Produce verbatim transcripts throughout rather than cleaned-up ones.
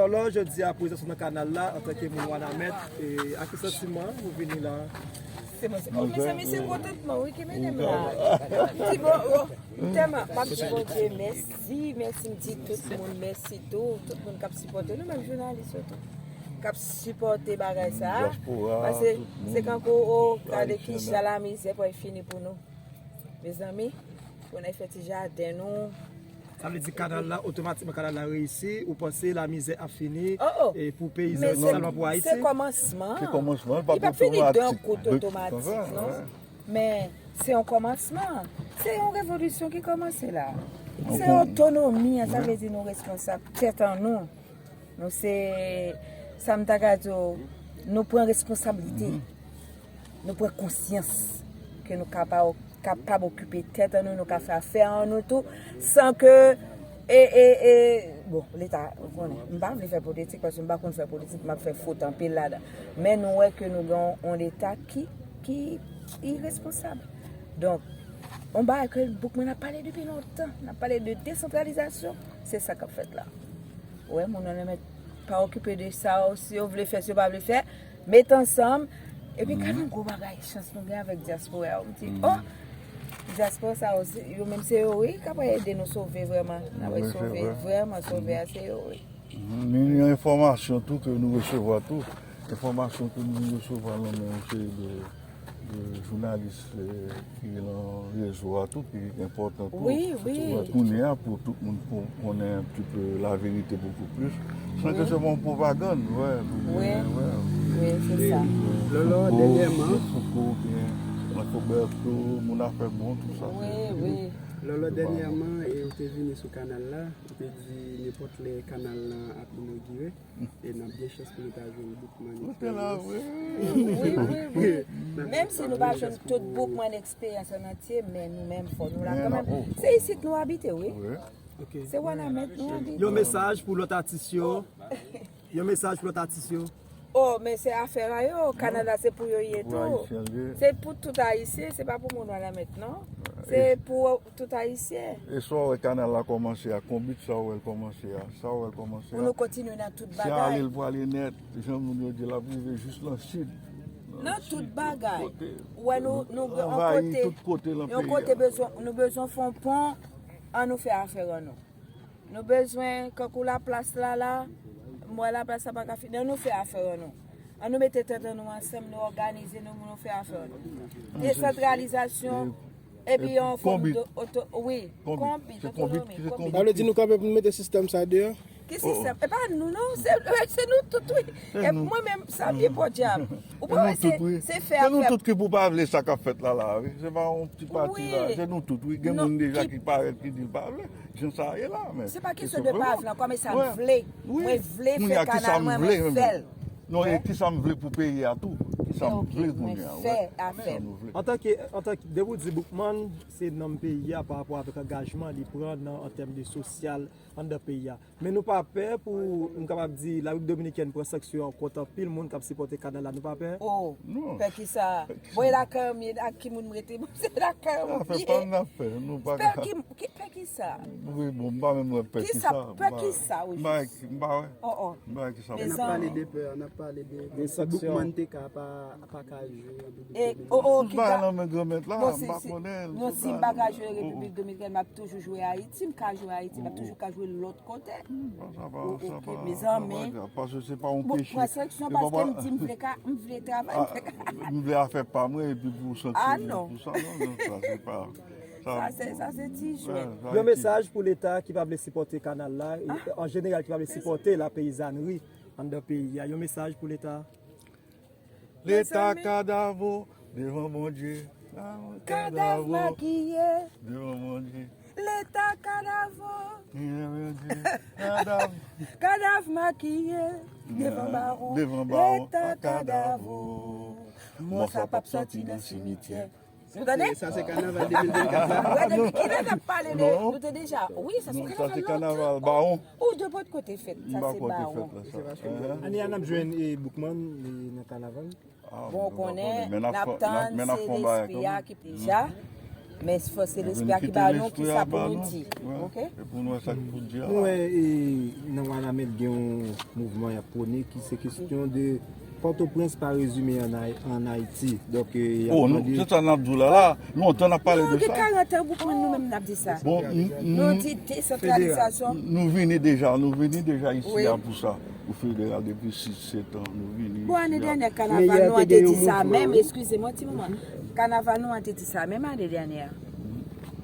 Lolo, jodi a prezans ou nan kanal la antanke moun Wanament, e, ak ki santiman ou vini la? Se bon, se bon. Mezanmi, se kontantman, wi, ki mennen m la. M di, bon, oh, m tèlman, m ap di Bondye mèsi, mèsi, m di tout moun mèsi tou, tout moun k ap sipòte nou, menm jounalis yo tou, k ap sipòte bagay sa a. Paske se kankou, oh, gade ki jan lamizè pral fini pou nou. Mezanmi, pou n al fè ti jaden nou. Sa vle di kanal la, otomatikman kanal la reyisi, ou panse lamizè ap fini, oh, oh, e pou peyizan, sèlman pou Ayiti? Se kòmansman. Se kòmansman, li p ap fini dan kout otomatik, non. Men se yon kòmansman. Se yon revolisyon ki kòmanse la. Se otonomi an, sa vle di nou responsab tèt an nou. Nou se, sa m ta ka di w, nou pran responsablite. Nou pran konsyans ke nou kapab, kapab okipe tèt an nou, nou ka fè afè an nou tou, san ke, e, e, e, bon, Leta, ou konnen, m pa vle fè politik, paske m pa konn fè politik, m ap fè fot anpil ladan. Men nou wè ke nou gen yon Leta ki, ki iresponsab. Donk, yon bagay ke Boukman ap pale depi lontan, n ap pale de desantralizasyon, se sa k ap fèt la. Wè, moun nan mèt pa okipe de sa, si yo vle fè, si yo pa vle fè, met ansanm. Epi gade yon gwo bagay, chans nou gen avèk dyaspora yo. M di, oh, dyaspora sa yo, se, yo menm se yo, wi, k ap ede nou sove vrèman. N ap sove, vrèman sove a, se yo, wi. Ni enfòmasyon tou ke nou resevwa tou. Enfòmasyon ke nou resevwa nan men yon seri de de jounalis, eh, ki nan rezo a tou, ki enpòtan tou. Wi, wi. Kounye a, pou tout moun pou konnen un petit peu la vérité beaucoup plus. San ke se yon pwopagann, wè. Wi, wi, se sa. Lolo, dènyèman. Fouco, byen, Marc Roberto, moun afè bon, tout sa. Wi, wi. Lolo, dènyèman, e ou te vini sou kanal la, ou te di nenpòt lè kanal lan ap inogire. E n ap gen chans pou nou ta jwenn Boukman Experience. Wi, wi, wi. Menm si nou pa jwenn tout Boukman Experience an antye, men nou menm fò nou la kanmenm. Se isit nou abite, wi. Se Wanament nou abite. Yon mesaj pou lòt atis yo. Yon mesaj pou lòt atis yo. Oh, men se afè a yo. Kanada se pou yo ye tou. Se pou tout Ayisyen, se pa pou moun Wanament, non. Se pou tout Ayisyen. E sa w wè kanal la kòmanse a, konbit sa w wè l kòmanse a, sa w wè l kòmanse a. Pou nou kontinye nan tout bagay. Se ale l prale nèt, jan moun yo di l ap rive jis nan sid. Nan tout bagay. Ou wè nou, nou gen yon kote, yon kote bezwen, nou bezwen fè yon pon, ann nou fè afè an nou. Nou bezwen, kankou laplas la la, m wè laplas la pa ka fini, ann nou fè afè an nou. Ann nou mete tèt an nou ansanm, nou òganize nou, nou fè afè an nou. Desantralizasyon, epi yon fòm de oto-, wi, konbit, otonomi, konbit. Sa vle di nou kanpe pou nou mete sistèm sa deyò? Ki sistèm? E pa nou, non, se, se nou tout, wi. E mwen menm, sa m ye, podyab. Ou pa wè, se, se fè afè. Se nou tout ki pou pa vle sa k ap fèt la, la, wi. Se pa yon ti pati la. Se nou tout, wi. Gen moun deja ki parèt, ki di l pa vle. Jan sa ye la, men. Se pa kesyon de pa vle ankò, men sa m vle. Mwen vle fè kanal mwen, mwen fè l. Non, e kisa m vle pou peyi a tou? Kisa m vle kounye a? Mwen fè afè m. Antanke, antanke, depi w di Boukman, se nonm peyi a pa rapò avèk angajman li pran nan, an tèm de sosyal, anndan peyi a. Men nou pa pè pou, m kapab di, Larepiblik Dominikèn pran sanksyon kont anpil moun k ap sipòte kanal la, nou pa pè? Oh, pè kisa? Bon, e lakay m ye, ak ki moun m rete? Bon, se lakay m ye. Afè pa n ap fè, nou pa ka. Pè ki, ki, pè kisa? Wi, bon, m pa menm wè pè kisa. Pè kisa, ojis? M pa wè. Oh, oh. M pa wè kisa. N ap pale de pè, n ap pale de, de si Boukman te ka pa, pa ka jwe Repiblik Dominikèn. M pa nan men Granmèt la, m pa konnen. Non, si m pa ka jwe Repiblik Dominikèn, m ap toujou jwe Ayiti, m ka jwe Ayiti, m ap toujou ka jwe lòt kote. Sa pa, sa pa, mezanmi. Paske se pa yon peche. Bon, pran sanksyon paske m di m vle ka, m vle travay, m vle ka. M vle afè pa mwen epi pou sanksyone pou sa, non, non, sa se pa. Sa se, sa se ti jwèt. Yon mesaj pou Leta ki pa vle sipòte kanal la, e, an jeneral ki pa vle sipòte lapeyizanri anndan peyi a. Yon mesaj pou Leta. Leta kadavo devan Bondye. Kadav makiye devan Bondye. Leta kadavo. Devan Bondye. Kadav. Kadav makiye devan bawon. Devan bawon. Leta kadavo. Mò sa p ap sòti nan simityè. Nou tande? Sa se kanaval de mil vennkat la. Wè, depi kilè n ap pale de, nou te deja, wi, sa se kanaval lontan. Ou de bòt kote fèt, sa se bawon. Ane a n ap jwenn, e, Boukman, li nan kanaval. Bon, ou konnen, n ap tann, se lespri a ki deja. Men fòse lespri a ki ba nou kisa pou nou di. Oke? Epi nou wè sa k pou di a. Nou wè, e, nan Wanament gen yon mouvman y ap pwone ki se kesyon de Pòtoprens pa rezime an Ay- an Ayiti. Donk, e, y ap mande. Se sa n ap di w la, la. Lontan n ap pale de sa. Gen karant an pou pran nou menm n ap di sa. Bon, nou di desantralizasyon. Nou vini deja, nou vini deja isi a pou sa. Pou federal depi sis, sèt an, nou vini isi a. Bon, ane dènyè, kanaval nou an te di sa menm, eskize m yon ti moman. Kanaval nou an te di sa menm ane dènyè.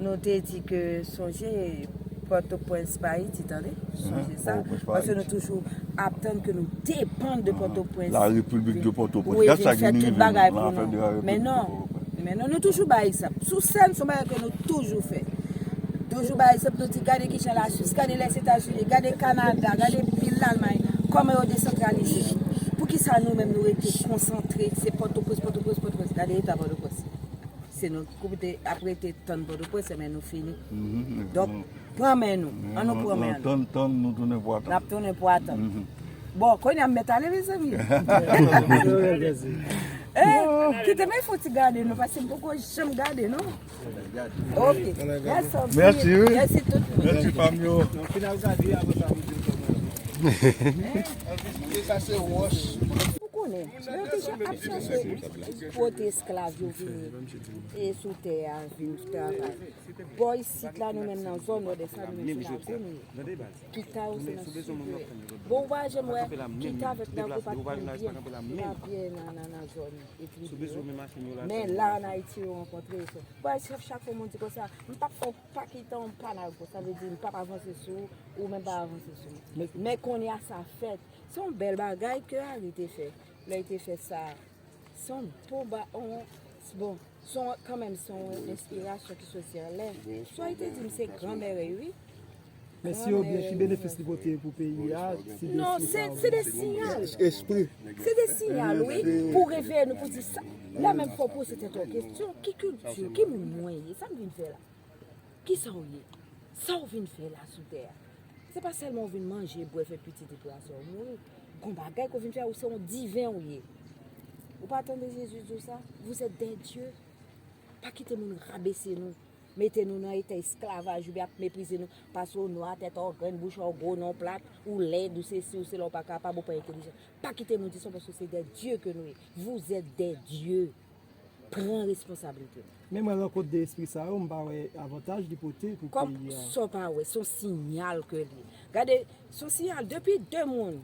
Nou te di ke sonje Pòtoprens pa Ayiti, tande? Sonje sa. Paske nou toujou ap tann ke nou depann de Pòtoprens. La République de Pòtoprens. Wi, vin fè tout bagay pou nou. Men non, men non, nou toujou bay egzanp. Sou sèn, se yon bagay ke nou toujou fè. Toujou bay egzanp, nou di, gade kijan Laswis, gade Lèzetazini, gade Kanada, gade peyi Lalmay, kòman yo desantralize. Poukisa nou menm nou rete konsantre, se Pòtoprens, Pòtoprens, Pòtoprens, gade eta Pòtoprens. Se nou k ap rete tann Pòtoprens, men nou fini. Donk, pran men nou. An nou pran men nou. Tann, tann, nou tounen pou atann. N ap tounen pou atann. Bon, kounye a m mèt ale, mezanmi. Eh, kite m fè yon ti gade, non, paske m poko janm gade, non. Ok. Mèsi, wi. Mèsi tout moun. Mèsi, pa m yo. Ou konnen, yo te ap chache pote esklav yo vini e sou tè a, vin travay. Bò isit la, nou menm nan zòn nòdès la, nou menm se Nago nou ye. Kita yo se nan sid yo ye. Bon, ou pa janm wè Kita avèk Nago pa t konn byen. Li pa byen nan, nan, nan zòn epi yo. Men la, ann Ayiti, yo rankontre yo. Bon, chak, chak fwa moun di konsa, m p ap fè yon pa Kita, yon pa Nago. Sa vle di, m p ap avanse sou ou, ou menm p ap avanse sou mwen. Men kounye a, sa fèt. Se yon bèl bagay ke Harry te fè. Lè l te fè sa, se yon bon ba-, on, bon, se yon, kanmenm, se yon enspirasyon ki soti anlè. Sa w te di m se gran mèvèy, wi. Men si yo byen, ki benefis li pote pou peyi a, si de Non, se, se de siyal. Espri. Se de siyal, wi, pou reveye nou, pou di sa. La menm fò poze tèt ou kesyon, ki kilti, ki moun mwen ye, sa m vin fè la? Kisa w ye? Sa w vin fè la sou tè a? Se pa sèlman w vin manje, bwè, fè pitit epi aswè w mouri. Gon bagay ke w vin fè, ou se yon diven w ye. Ou pa tande Jezi di w sa? Vous êtes des dieux. Pa kite moun rabese nou, mete nou nan eta esklavaj oubyen ap meprize nou paske w nwa, tèt a w grenn, bouch a w gwo, non w plat, ou lèd, ou sesi, ou sela, ou pa kapab, ou pa entelijan. Pa kite moun di sa paske se des dieux que nou ye. Vous êtes des dieux. Pran responsablite w. Men mwen rankont de espri sa yo, m pa wè avantaj li pote pou peyi a. Kòm sa w pa wè, se yon siyal ke l ye. Gade, se yon siyal depi de moun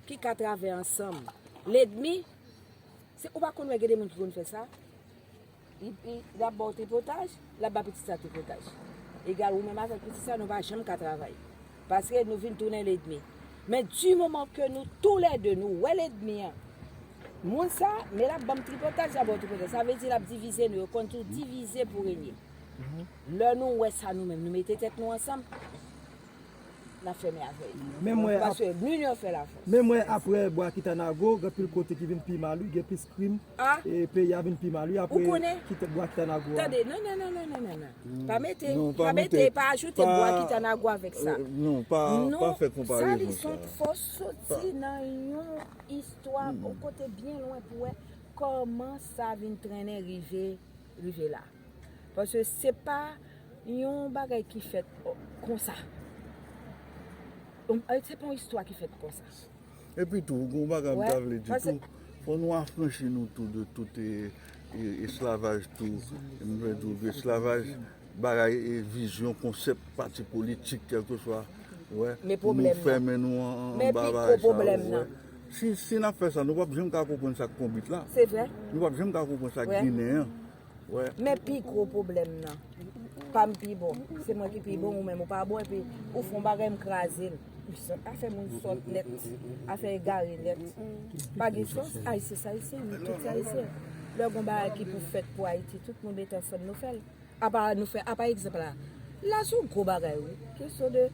ki ka travay ansanm. Lènmi, se, ou pa konn wè gen de moun ki konn fè sa? Li, li, l ap ba w tripotaj, l ap ba pitit sa tripotaj. Egal, ou menm avèk pitit sa, nou pa janm ka travay. Paske nou vin tounen lènmi. Men di moman ke nou toulède, nou wè lènmi an, moun sa, men l ap ban m tripotaj, l ap ba w tripotaj. Sa vle di l ap divize nou, yo konn tou divize pou renye. Lè nou wè sa nou menm, nou mete tèt nou ansanm, n ap fè mèvèy. Men mwen ap- Paske linyon fè lafòs. Men mwen apre Bwa Kitanago, gen anpil kote ki vin pi mal, wi, gen plis krim. Ah. E peyi a vin pi mal, wi, apre Bwa Kitanago a. Tande, non, non, non, non, non, non. Pa mete, pa mete, pa ajoute Bwa Kitanago avèk sa. Non, pa, pa fè konparezon sa. Non, sa li se yon fòs soti nan yon istwa yon kote byen lwen pou wè kòman sa vin trennen rive, rive la. Paske se pa yon bagay ki fèt, o, konsa. Yon, se pa yon istwa ki fèt konsa. Epi tou, gon bagay m ta vle di tou, fò nou afranchi nou tou de tout, e, e, esklavaj tou. M vle di w, esklavaj, bagay, e, vizyon, konsèp, pati politik, kèlkeswa, wè, pou nou fèmen nou an, anba bagay sa, wè. Si, si n ap fè sa, nou p ap janm ka konprann sa k konbit la. Se vre. Nou p ap janm ka konprann sa k ginen an. Men pi gwo pwoblèm nan, pa m pi bon, se mwen ki pi bon, ou menm ou pa bon, epi ou fè yon bagay, m kraze l. Afè moun sòt nèt, afè egare nèt. Pa gen sans, Ayisyen se Ayisyen, nou tout se Ayisyen. Lè gon bagay ki pou fèt pou Ayiti, tout moun mete ansanm nou fè l. Apa nou fè, apa egzanp la. La se yon gwo bagay, wi. Kesyon de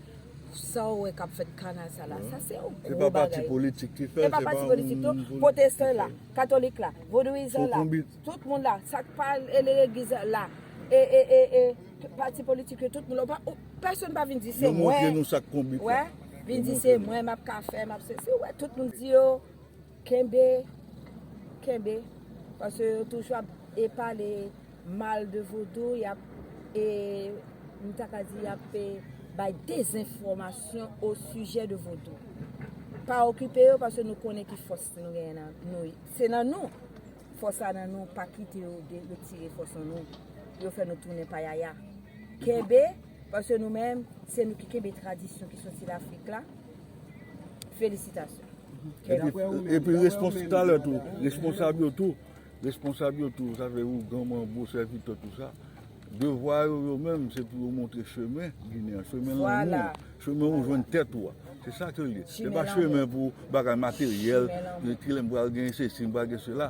sa w wè k ap fèt kanal sa la, sa se yon gwo bagay. Se pa pati politik ki fè l, se pa pati politik tou. Pwotestan la, katolik la, vodouyizan la, tout moun la, sa k pa legliz la, e, e, e, e, pati politik yo, tout moun la, ou pa, ou, pèsonn pa vin di se mwen. Yo montre nou sa k konbit la. Wè, vin di se mwen, m ap ka fè, m ap se, se, wè, tout moun di yo, kenbe, kenbe, paske yo toujou ap, e, pale mal de vodou, y ap e m ta ka di y ap, e, bay dezenfòmasyon o sijè de vodou. Pa okipe yo, paske nou konnen ki fòs nou genyen nan nou. Se nan nou. Fòs la nan nou, pa kite yo de, yo tire fòs an nou. Yo fè nou tounen payaya. Kenbe, paske nou menm, se nou ki kenbe tradisyon ki soti Lafrik la. Felisitasyon. Epi, epi respons-, talè tou, responsab yo tou, responsab yo tou, sa vle ougan, manbo, sèvitè, tou sa. Devwa yo, yo menm, se pou yo montre chemen Ginen an, chemen lanmou, chemen ou jwenn tèt ou a. Se sa ke l ye. Se pa chemen pou bagay materyèl, kilè m pral gen sesi, m pral gen sela.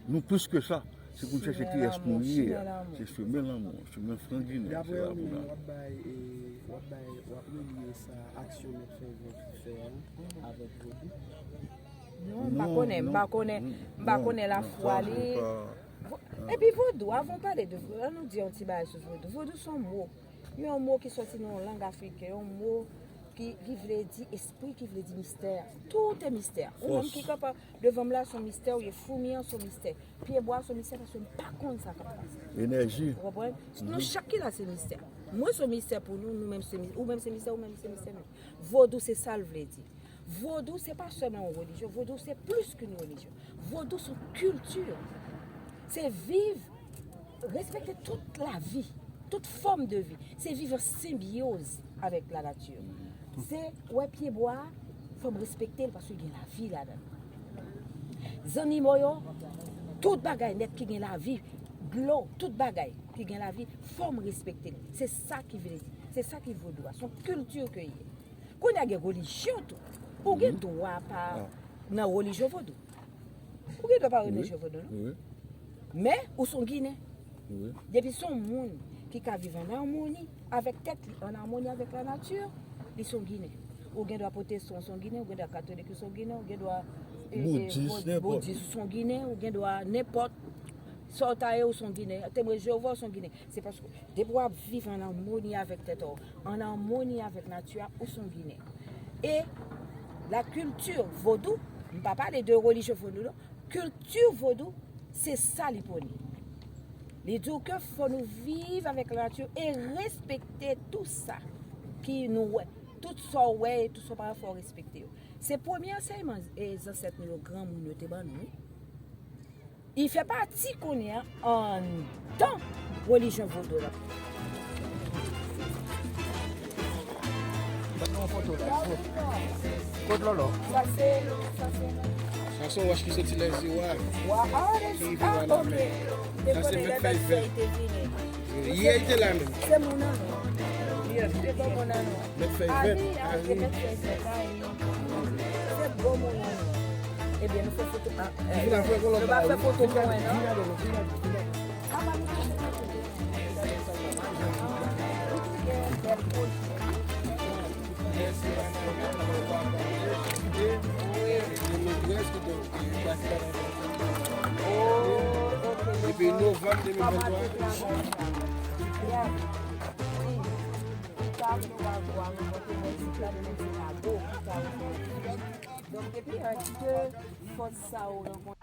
Nou plis ke sa. Se pou n chèche kiyès nou ye a. Se chemen lanmou, chemen fran Ginen, se la pou n al. W ap bay, e, w ap bay, w ap relye sa aksyon Mèt Fèvè fè a avèk vodou? Non, m pa konnen, m pa konnen, m pa konnen lafwa li. Vo-, epi vodou, avan w pale de vodou, ann nou di yon ti bagay sou vodou. Vodou se yon mo. Yon mo ki soti nan yon lang afriken, yon mo ki, ki vle di espri, ki vle di mistè. Tout est mystère. Ou menm ki kanpe devan m la, se yon mistè ou ye, foumi an se yon mistè. Pyebwa se yon mistè paske m pa konn sa k ap pase. Enèji. Ou konprann? Nou chak ki la se mistè. Mwen se yon mistè pou nou, nou menm se mi-, ou menm se mistè, ou menm se mistè menm. Vodou se sa l vle di. Vodou se pa sèlman yon relijyon, vodou se plis ke yon relijyon. Vodou se yon kilti. Se viv, respekte tout lavi, tout fòm de vi. Se viv an senbyoz avèk lanati. Se wè pyebwa a, fò m respekte l paske gen lavi ladan l. Zannimo yo, tout bagay nèt ki gen lavi, dlo, tout bagay ki gen lavi, fò m respekte l. Se sa ki vle di, se sa ki vodou a, se yon kilti ke l ye. Kounye a gen relijyon tou. Ou gen dwa pa nan relijyon vodou. Ou gen dwa pa relijyon vodou, non? Men, ou se yon Ginen. Depi se yon moun ki ka viv an amoni avèk tèt li, an amoni avèk lanati, li se yon Ginen. Ou gen dwa pwotestan, ou se yon Ginen, ou gen dwa katolik, ou se yon Ginen, ou gen dwa, e, e, boudis, nenpòt, boudis, ou se yon Ginen, ou gen dwa nenpòt sa w ta ye, ou se yon Ginen. Temwen Jewova, ou se yon Ginen. Se paske depi w ap viv an amoni avèk tèt ou, an amoni avèk nati a, ou se yon Ginen. E lakilti vodou, m pa pale de relijyon vodou, non. Kilti vodou, se sa li pwone. Li di w ke fò nou viv avèk lanati e respekte tout sa ki nou wè. Tout sa w wè e tout sa w pa wè, fò w respekte yo. Se premye ansèyman, e, zansèt nou yo, granmoun yo te ban nou, wi. Li fè pati kounye a anndan relijyon vodou la. Ban nou yon foto la. Kot Lòlò? Sa se, sa se. Sa se yon wòch ki soti lè Ziwa. Wa, a, ki rive a la mè. Sa se Mèt Fèy Vè. Yè li te la menm. Se moun nan non. Yes, se bon moun nan non. Mèt Fèy Vè. Ari, a, se Mèt Fèy Vè. Se bon moun nan non. Ebyen, nou fè foto. A, e, nou pa fè foto pou mwen, non? Depi novanm de mil venntwa. Donk, depi an de fòs sa yo rankontre.